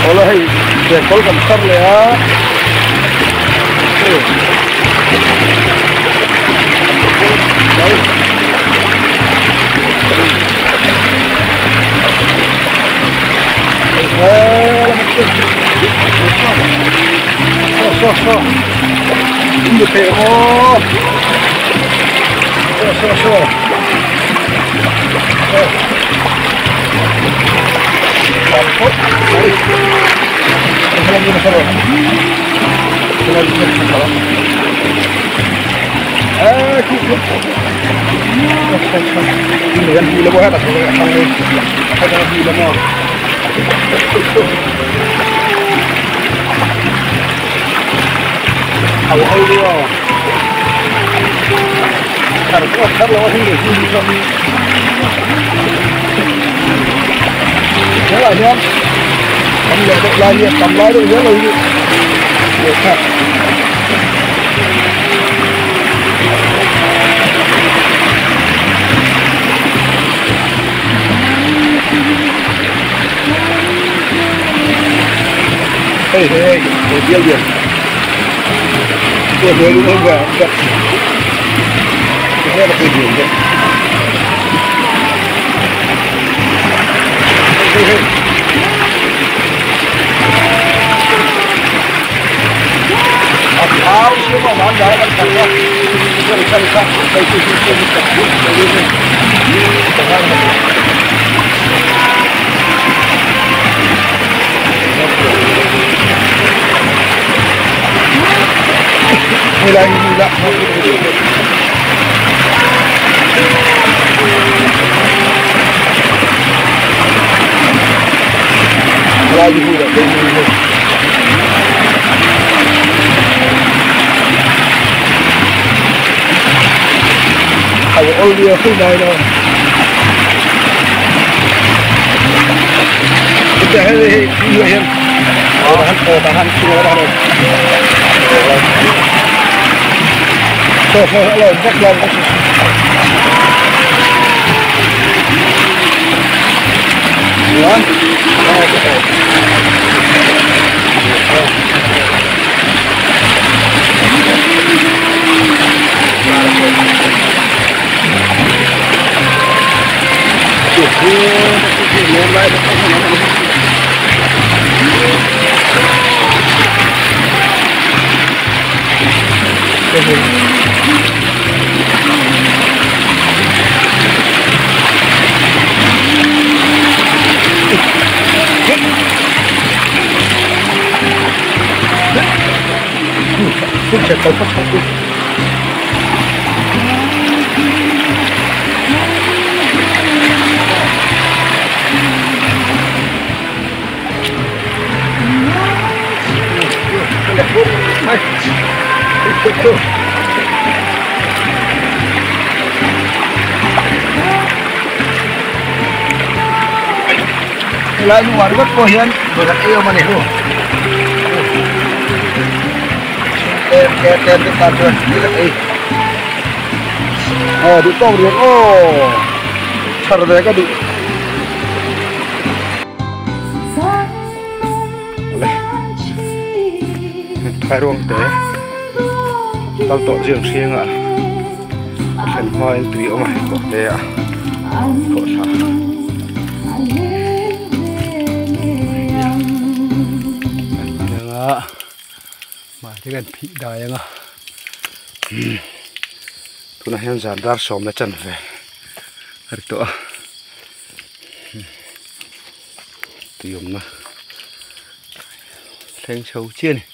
Awle hei chengkawl kan thar leh a Saw saw saw saw saw Hey, hey, hey, diam diam. Lai luar vek pawh hian rat ei awm a ni hu tlem tlem tlem te tan chuan rat ei aw duh tawk riak aw chhar ve ka duh Thai ruang te kal tawh zir hrianga thlen hmain tui awm a hei kawh te a kawh thla anga mahni kan phih dai anga tunah hian zan dar sawm la chan ve a ri tawh a tui awmna thleng chho chiah a ni.